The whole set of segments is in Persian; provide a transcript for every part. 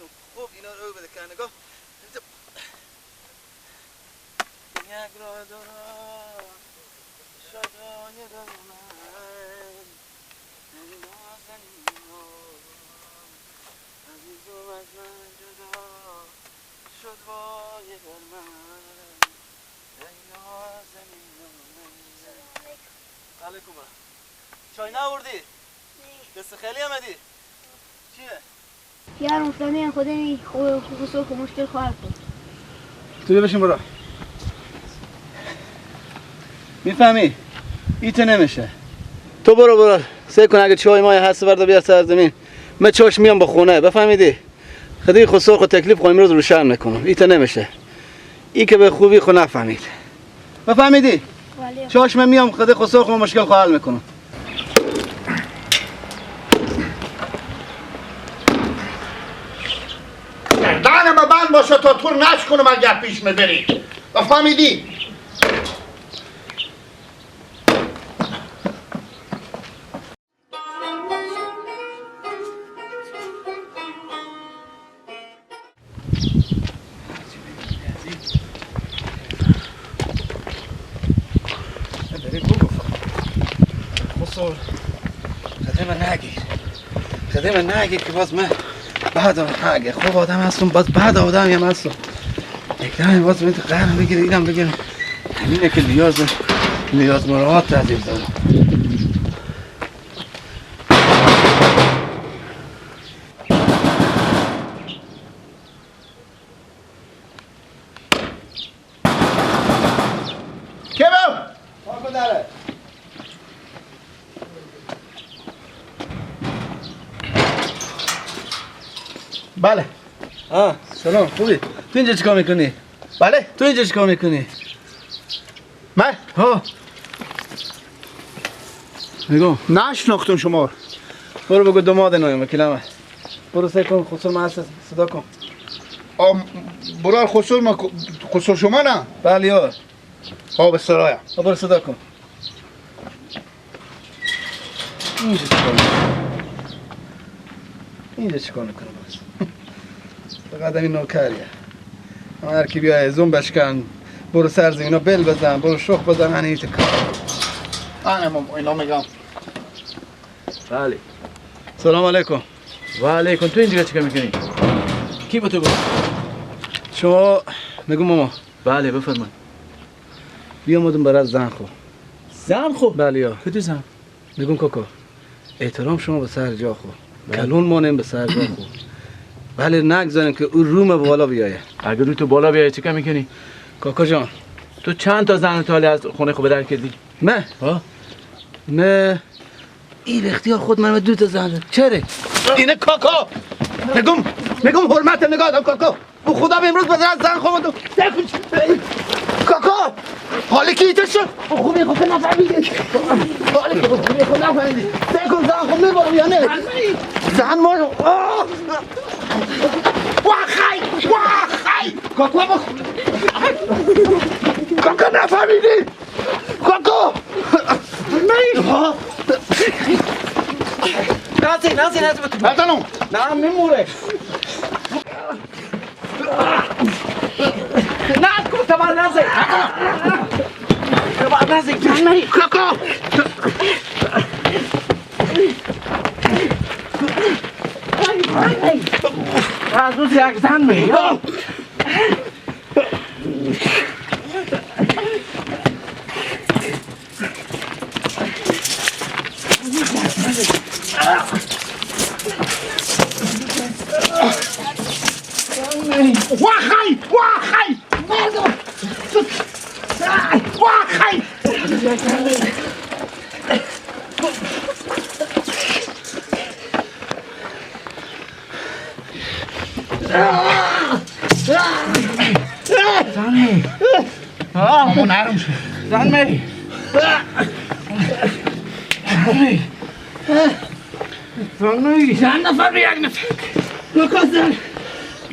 هستم. خوب اینا رو بده که نگاه. یک راه دارم شادای من عزیزم از من جدا شد وای در من ای نازنینم. علیکم. چای نآوردی؟ نه. دست خیلی آمدی؟ چیه؟ یار مفهمی خودمی خسرو که مشکل خواهد بود. تو بشین برو. میفهمی؟ ایته نمیشه. تو برو برو سعی کن اگه چای مای هست بردا بیار سر زمین. من چاش میام با خونه بفهمیدی؟ خدای خسرو خود تکلیف خو امروز روشن میکنم. ایته نمیشه. ای که به خوبی خو نفهمید. بفهمیدی؟ بله. چاش من میام خدای خسرو خو مشکل خو حل میکنم. دهنم بند باشه تا تو نش کنم اگر پیش میبری. بفهمیدی؟ خدای من نگیر که باز من بعد اگه خوب آدم هستم باز بعد آدم هم هستم. یک دم باز من قرن بگیره اینم بگیرم. همینه که نیاز مراعات عزیز دارم. که بود؟ پاکو داره. بله. سلام خوبی؟ تو اینجا چیکار میکنی؟ بله. تو اینجا چیکار میکنی؟ من؟ ها. میگم نشناختم شما. برو بگو دماد نایم وکیلم. برو سعی کن خسرو من صدا کن. برو خسرو ما خسرو شما نه؟ بله یار. ها به سرایا. برو صدا کن. اینجا چیکار میکنی؟ اینجا چیکار میکنی باز؟ فقط همین نوکریه. هر کی بیای زوم بشکن، برو سر زمینا بل بزن، برو شخ بزن، من این کار. انا اینا میگم. بله. سلام علیکم. و علیکم. تو اینجا چیکار میکنی؟ کی با تو گفت؟ شما میگم ماما. بله بفرمایید. بیامدم برای زن خو. زن خو؟ بله یا. کدوم زن؟ میگم کاکا احترام شما به سر جا خو. کلون مانیم به سر جا خو. بله نگذاریم که او روم بالا بیایه. اگه رو تو بالا بیایه چیکار میکنی؟ کاکا جان تو چند تا زن تالی از خونه خود در کردی؟ من؟ ها؟ من این اختیار خود من دو تا زن. چرا؟ اینه کاکا. میگم حرمت نگاه دارم کاکا. او خدا به امروز بدن زن خودم. کاکا حالی کی تو شد؟ خوبی خود نفهمیدی. حالی که خوبی خود نفهمیدی. سکن زن خود میبرم یا نه؟ زن ما واخی واخی کاکا کاکا نفهمیدی کاکا نه نازی نازی نازی نزنم نه میموره نه گفتم نازی نازی نازی کاکا از اون یک زن می واخی واخی واخی زن مامان نرم شد زن می زن می زن نفر به یک نفر کاکا زن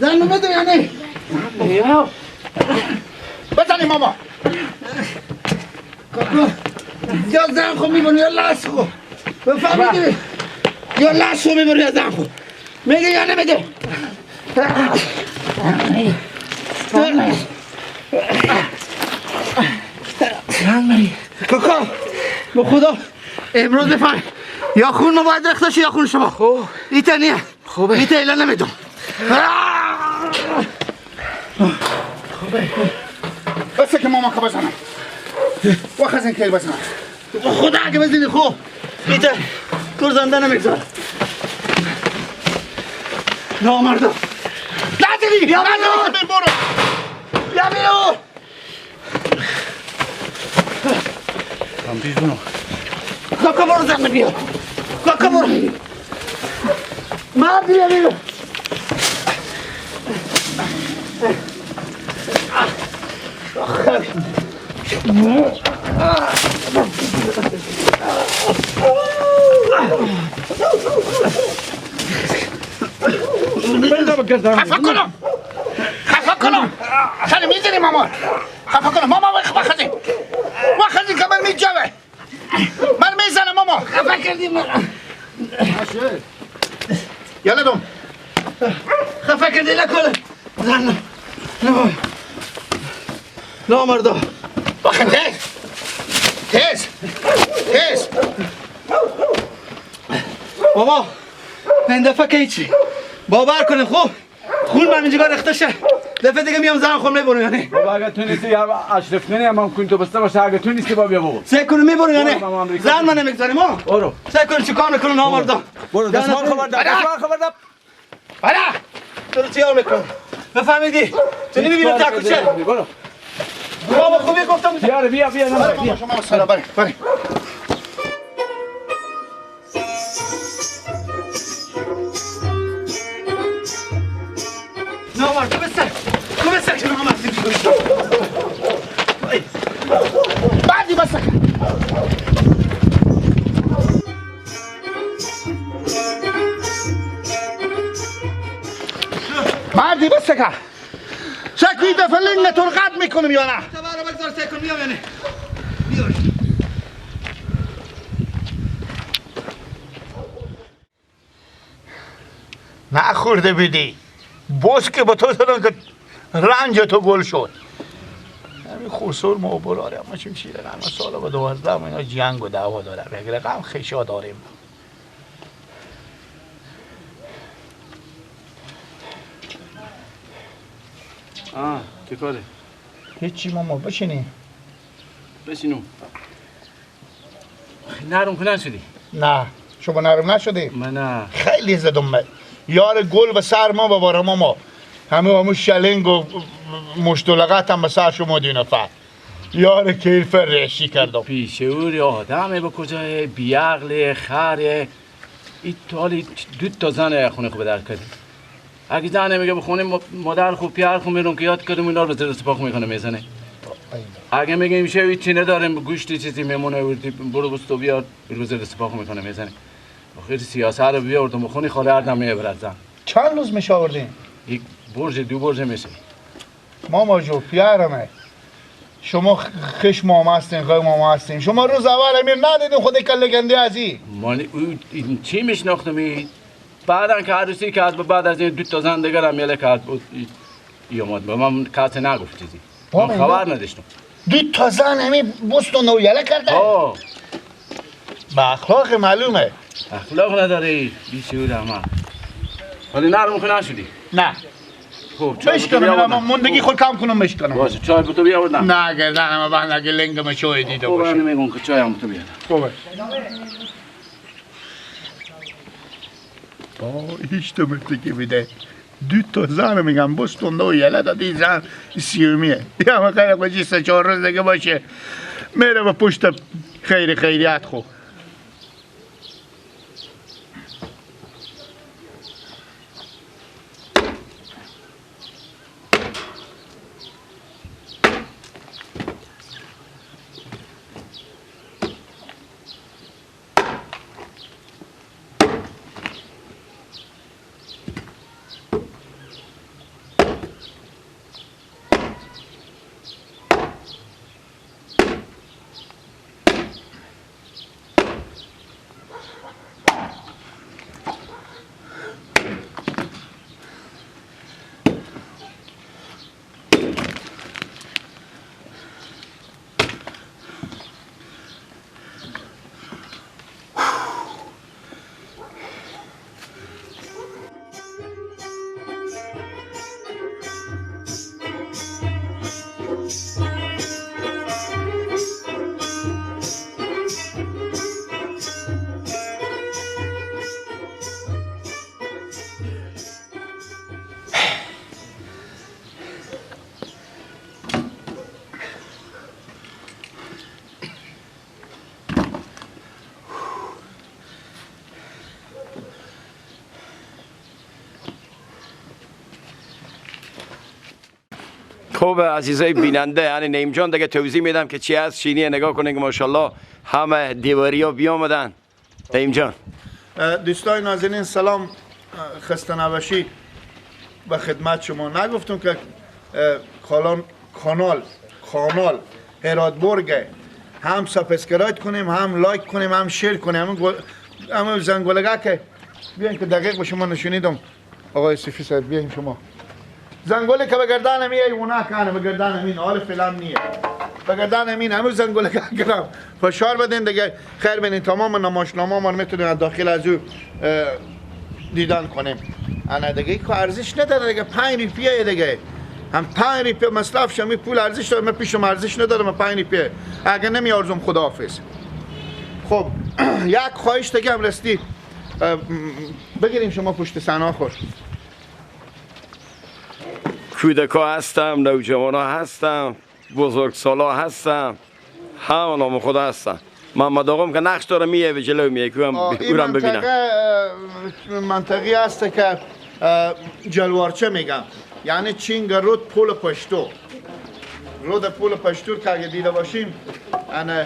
زن نمیدونم یعنی بزنی ماما کاکا یا زن خو میبرم یا لش خو بفهمیدی یا لش خو میبرم یا زن خو میگه یا نمیگه کاکا به خدا امروز بفهم یا خون ما باید رخته شه یا خون شما. خوب ایتا نیه. خوبه ایتا ایلا نمیدم. خوبه بسه که ماما که بزنم وقت این که بزنم خدا اگه بزنی خوب ایتا تو زنده نمیگذارم. نامردا نداری بیا بیرون، بیا بیرون. بیرون کاکا برو زنده بیا. کاکا برو مرد بیا بیرون. خفه کنم خفه کنم خیلی میزنی مامان. خفه کنم ماما. وخزی وخزی که من میجوه من میزنم ماما. خفه کردی من. یالا دوم خفه کردی نکنه زن نامردا. وخه تیز تیز تیز بابا این دفعه که هیچی باور کنیم. خوب خون من اینجا رخته شه دفعه دیگه میام زن خون میبرم. یعنی بابا اگه تو نیستی اشرف نی هم کن تو بسته باشه. اگه تو نیستی بابا بیا بابا سعی کنم میبرم. یعنی زن من نمیگذاریم ها. برو سعی کنم چیکار میکنم نامردا. برو دستمال خبر دار، دستمال خبر دار. برا تو رو چیار میکنم بفهمیدی؟ تو نمیبینم تا کوچه. برو بابا خوبی گفتم بیا بیا بیا شما سلام. بله بله نامرد تو بسر تو بسر که نامرد بعدی بسر. مردی بسر که شکوی دفعه لنگتون قد میکنم یا نه؟ تبارو بگذار سکن میام یا نه؟ بیار نخورده بیدی باز که با تو زدن که رنج تو گل شد. همین خسر ما براره ما چیم چیره ما سالا با 12 اینا جنگ و دعوا دارم یک رقم خشا داریم. آه چه کاره؟ هیچی ماما بشینی بشینو. نرم کنن شدی؟ نه شما نرم نشدی؟ من نه خیلی زدم من یار گل به سر ما و بار ما همه شلنگ و مشت و لغت هم به سر شما دینه فر یار کیف رشی کردم. پیشوری آدمه به کجای بیعقل خره این تالی دو تا زن خونه خوب در کردی. اگه زنه میگه به خونه مادر خوب پیار خوب میرون که یاد کردم اینا رو به زیر سپاخ میکنه میزنه. اگه میگه میشه هیچی نداریم گوشتی چیزی میمونه برو بستو بیار رو زیر سپاخ میکنه میزنه. آخر سیاست رو بیاوردم خونی خاله هر دم میبرد زن. چند روز میشه آوردین؟ یک برج دو برج میشه. ماما جو پیارمه شما خش ماما هستین غیر ماما هستین. شما روز اول امیر ندیدین خود کله گنده ازی. من چی میشناختم؟ بعدا که عروسی کرد بعد از این دو تا زن دیگر هم یله کرد بود اومد به من کسی نگفت چیزی. من خبر نداشتم. دو تا زن همین بستون و یله کرده؟ آه با اخلاق معلومه. اخلاق نداری بیشعور احمد. ولی نرم که نشدی؟ نه خب چای بشکنم مندگی خود کم کنم بشکنم. باشه چای به تو بیاوردم. نه اگه زنم بند اگه لنگم چای دیده باشه. خب من میگم که چای هم تو بیارم. خوبه. با هیچ تو مرتکی بیده دو تا زن میگم بستون و یله دادی زن سیومیه یا خیلی خوشی 3-4 روز دیگه باشه میره به پشت خیر خیریت. خو خب عزیزای بیننده، یعنی نعیم جان دیگه توضیح میدم که چی هست چینیه. نگاه کنین که ماشاءالله همه دیواری ها بیامدن. نعیم جان. دوستای نازنین سلام، خسته نباشی به خدمت شما. نگفتم که کانال هراتبرگ هم subscribe کنیم، هم like کنیم، هم share کنیم، هم زنگولگه که بیاین که دقیق به شما نشونیدم. آقای سیفی صاحب بیاین شما. زنگوله که به گردن میای اونا کنه به گردن امین، حال فعلا نیه. به گردن امین همون زنگوله که گرم فشار بدین دیگه. خیر بینین تمام نمایشنامه ما میتونیم از داخل از او دیدن کنیم. انا دیگه که ارزش نداره دیگه، 5 روپیه دیگه. هم 5 روپیه مصرف شمی پول ارزش داره، من پیشم ارزش نداره، من 5 روپیه اگه نمیارزم خداحافظ. خب یک خواهش دیگه هم رستی بگیریم شما پشت صحنه خور. کودکا هستم، نوجوانا هستم، بزرگسالا هستم، همه نام خدا هستم. محمد آقام که نقش داره میه به جلو میه که اونم ببینم. منطقه هست که جلوارچه میگم، یعنی چینگ رود پول پشتو، رود پول پشتو که اگه دیده باشیم انا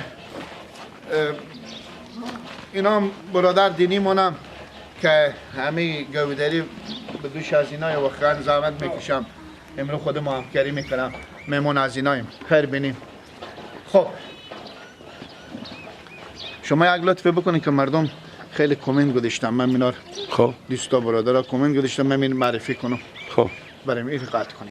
اینا برادر دینی مونم که همه گودری به دوش از اینا واقعا زحمت میکشم. امروز خود ما همکاری میکنم، مهمون از ایناییم. خیر بینیم. خب شما یک لطفی بکنید که مردم خیلی کامنت گذاشتم، من اینار خب دوستا برادرها کامنت گذاشتم، من این معرفی کنم. خب بریم این قطع کنیم.